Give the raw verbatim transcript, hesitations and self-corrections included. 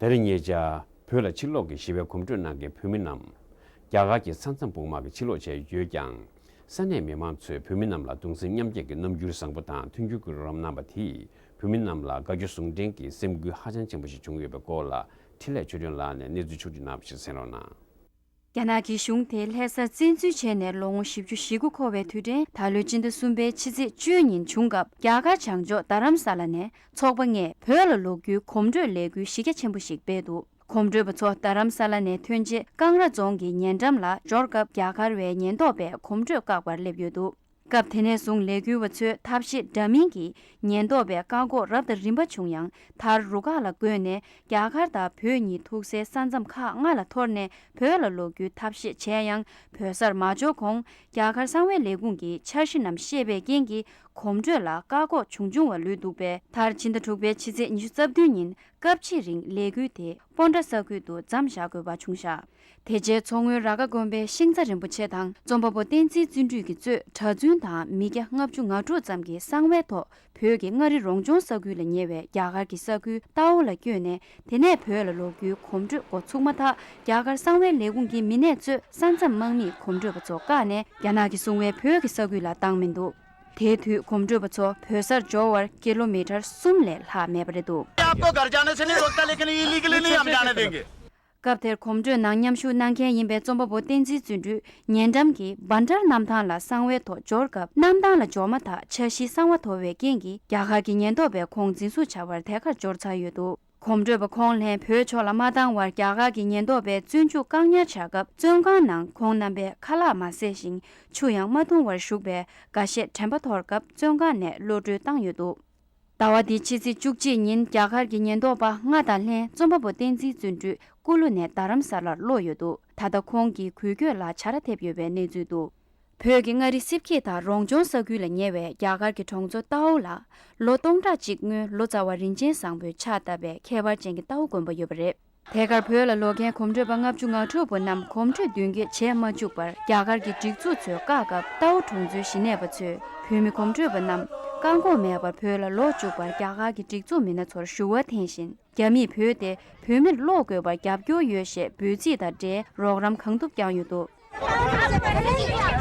ད་རེས་ཉེ་ཆར་བོད་ལ་ཕྱིར་ལོག་གི་ཞི་བའི་གོམ་བགྲོད་གནང་མཁན་བོད་མི་རྣམས་རྒྱ་གར་གྱི་ས་མཚམས་སྦུག་དམག་གིས་ཕྱིར་ལོག་བྱས་ཡོད་ཀྱང་། ས་གནས་མི་མང་ཚོས་བོད་མི་རྣམས་ལ་གདུང་སེམས་མཉམ་སྐྱེད་ཀྱི་རྣམ་འགྱུར་བཟང་པོ་དང་མཐུན་འགྱུར་གྱི་རོགས་རམ་གནང་པ་དེས་བོད་མི་རྣམས་ལ་དགའ་སྐྱོ་ཟུང་འབྲེལ་གྱི་སེམས་འགུལ་ཧ་ཅང་ཆེན་པོ་ཞིག་བྱུང་ཡོད་པའི་སྐོར་ལ་འཕྲིན་ལས་ཆོས་སྒྲོན་ལགས་ནས་གནས་ཚུལ་ཕྱོགས་བསྒྲིགས་གནང་བ་ཞིག་གསན་རོགས་གནང་། རྒྱ་ནག་གི་གཞུང་དེས་ལྷ་སར་བཙན་འཛུལ་བྱས་ནས་ལོ་ངོ་བཞི་བཅུ་ཞེ་དགུ་འཁོར་བའི་དུས་དྲན་ད་ལོའི་སྤྱི་ཟླ་གསུམ་པའི་ཕྱི་ཚེས་བཅུ་ཉིན་བྱུང་སྐབས། རྒྱ་གར་བྱང་ཕྱོགས་རྡ་རམ་ས་ལ་ནས་ཚོགས་པ་ལྔས་བོད་ལ་ལོག་རྒྱུའི་གོམ་བགྲོད་ལས་འགུལ་གཞི་རྒྱ་ཆེན་པོ་ཞིག་སྤེལ་འདུག་གོམ་བགྲོད་པ་ཚོ་རྡ་རམ་ས་ལ་ནས་ཐོན་རྗེས་ཀང་ར་རྫོང་གི་ཉེ་འགྲམ་ལ་འབྱོར་སྐབས། རྒྱ་གར་བའི་ཉེན་རྟོག་པས་གོམ་བགྲོད་བཀག་པར་སླེབས་ཡོད་འདུག་སྐབས་དེ་ནས་བཟུང་ལས་འགུལ་བ་ཚོས་ཐབས་ཤེས་འདྲ་མིན་གྱིས་ཉེན་རྟོག་པའི་བཀག་འགོག་རབ་དང་རིམ་པ་བྱུང་ཡང་། མཐར་རུ་ཁག་ལ་བགོས་ནས་རྒྱ་གར་དང་བོད་གཉིས་ཐུག་སའི་ས་མཚམས་ཁག་ལྔ་ལ་འཐོར་ནས་བོད་ལ་ལོག་རྒྱུའི་ཐབས་ཤེས་བྱས་ཡང་། བོད་སར་མ་འབྱོར་གོང་རྒྱ་གར་གསང་བའི་ལས་ཁུངས་ཀྱི་འཆར་གཞི་རྣམས་ཤེས་པའི་རྐྱེན་གྱིས་གོམ་བགྲོད་ལ་བཀག་འགོག་བྱུང་བྱུང་བ་ལུས་འདུག་པས། མཐར་ཕྱི་ཟླ་དྲུག་པའི་ཕྱི་ཚེས་ཉི་ཤུ་རྩ་བདུན་ཉིན་སྐབས་ཕྱེད་རིང་ལས་འགུལ་དེ་སྤོན་ཊ་ས་ཁུལ་དུ་མཚམས་བཞག་དགོས་པ་བྱུང་བཞག་དེ་རྗེས་མཚོ་སྔོན་ར་ཀ་དགོན་པའི་ཤིང་རྩ་རིན་པོ་ཆེ་དང་རྩོམ་པ་པོ་བསྟན་འཛིན་བརྩོན་འགྲུས་ཀྱིས་གཙོས་གྲྭ་བཙུན་དང་མི་སྐྱ་ལྔ་བཅུ་ང་དྲུག་ཙམ་གྱིས་གསང་བའི་ཐོག་བོད་ཀྱི་མངའ་རིས་རོང་ལྗོངས་ས་ཁུལ་ལ་ཉེ་བའི་རྒྱ་གར་གྱི་ས་ཁུལ་རྟའུ་ལ་བསྐྱོད་ནས། དེ་ནས་བོད་ལ་ལོག་རྒྱུའི་གོམ་བགྲོད་འགོ་ཚུགས་མ་ཐག་རྒྱ་གར་གསང་བའི་ལས་ཁུངས་ཀྱི་མི་སྣས་གཙོས་ས་མཚམས་དམག་མིས་གོམ་བགྲོད་པ་ཚོ་བཀག་ནས་རྒྱ་ནག་གིས་བཟུང་བའི་བོད་ཀྱི་ས་ཁུལ་ལ་བཏང་མི་འདུག་དེའི་དུས་གོམ་བགྲོད་པ་ཚོ་བོད་སར་འབྱོར་བར་ཀི་ལོ་མི་ཊར་གསུམ་ལས་ལྷག་མེད་པ་རེད་འདུག आपको घर जाने से नहीं रोकता, लेकिन इलीगली नहीं हम जाने देंगे। སྐབས་དེར་གོམ་བགྲོད་ནང་མཉམ་ཞུགས་གནང་མཁན་ཡིན་པའི་རྩོམ་པ་པོ་བསྟན་འཛིན་བརྩོན་འགྲུས་ཉེ་འགྲམ་གྱི་བྷན་ཌར་གནམ་ཐང་ལ་གསང་བའི་ཐོག་འབྱོར་སྐབས། གནམ་ཐང་ལ་འབྱོར་མ་ཐག་འཆར་གཞིའི་གསང་བ་དོར་བའི་རྐྱེན་གྱིས་རྒྱ་གར་གྱི་ཉེན་རྟོག་པས་ཁོང་འཛིན་བཟུང་བྱ་བར་ཐད་ཀར་འབྱོར་ཚར་ཡོད་འདུག་གོམ་བགྲོད་པ་ཁོང་ལྷན་བོད་ཕྱོགས་ལ་མ་བཏང་བར་རྒྱ་གར་གྱི་ཉེན་རྟོག་པས་བཙོན་འཇུག་བཀག་ཉར་བྱ་སྐབས། བཙོན་ཁང་ནང་ཁོང་རྣམ་པས་ཁ་ལག་མ་བཟས་ཤིང་ཆུ་ཡང་མ་འཐུང་བར་བཞུགས་པས། འགའ་ཤས་དྲན་པ་འཐོར་སྐབས་བཙོན་ཁང་ནས་གློད་གྲོལ་བཏང་ཡོད་འདུག་ཟླ་བ་འདིའི་ཕྱི་ཚེས་བཅུ་གཅིག་ཉིན་རྒྱ་གར་གྱི་ཉེན་རྟོག་པ་ལྔ་དང་ལྷན་རྩོམ་པ་པོ་བསྟན་འཛིན་བརྩོན་འགྲུས་སྐུ་ལུ་ནས་རྡ་རམ་ས་ལར་གློད་ཡོད་འདུག་ད་ལྟ་ཁོང་གི་འགུལ་སྐྱོད་ལ་བྱ་ར་ཐེབས་ཡོད་པའི་གནས་ཚུལ་འདུག་བོད་ཀྱི་མངའ་རིས་སིབ་ཀྱིད་དང་རོང་ལྗོངས་ས་ཁུལ་ལ་ཉེ་བའི་རྒྱ་གར་གྱི་གྲོང་ཚོ་རྟའུ་ལ་ལོ་སྟོང་ཕྲག་གཅིག་སྔོན་ལོ་ཙཱ་བ་རིན་ཆེན་བཟང་པོས་ཕྱག་བཏབ་པའི་ཁྱད་པར་ཅན་གྱི་རྟའུ་དགོན་པ་ཡོད་པ་རེད། དེ་གར་བོད་ལ་ལོག་མཁན་གོམ་བགྲོད་པ་ལྔ་བཅུ་ང་དྲུག་པོ་རྣམས་གོམ་བགྲོད་མདུན་སྐྱོད་བྱས་མ་བཅུག་པར་རྒྱ་གར་གྱི་སྒྲིག་འཛུགས་ཚོས་བཀག་སྐབས། རྟའུ་གྲོང་ཚོའི་གཞི་གནས་པ་ཚོས་བོད་མི་གོམ་བགྲོད་པ་རྣམས་བཀག་འགོག་མེད་པར་བོད་ལ་ལོག་བཅུག་པར་རྒྱ་གར་གྱི་སྒྲིག་འཛུགས་མི་སྣ་ཚོར་ཞུ་བ་འཐེན་བཞིན། རྒྱ་མིས་བོད་དེ་བོད་མིར་སློག་དགོས་པར་རྒྱབ་སྐྱོར་ཡོད་ཞེས་འབོད་ཚིག་དང་འབྲེལ་རོགས་རམ་གང་ཐུབ་བསྐྱངས་ཡོད་འདུག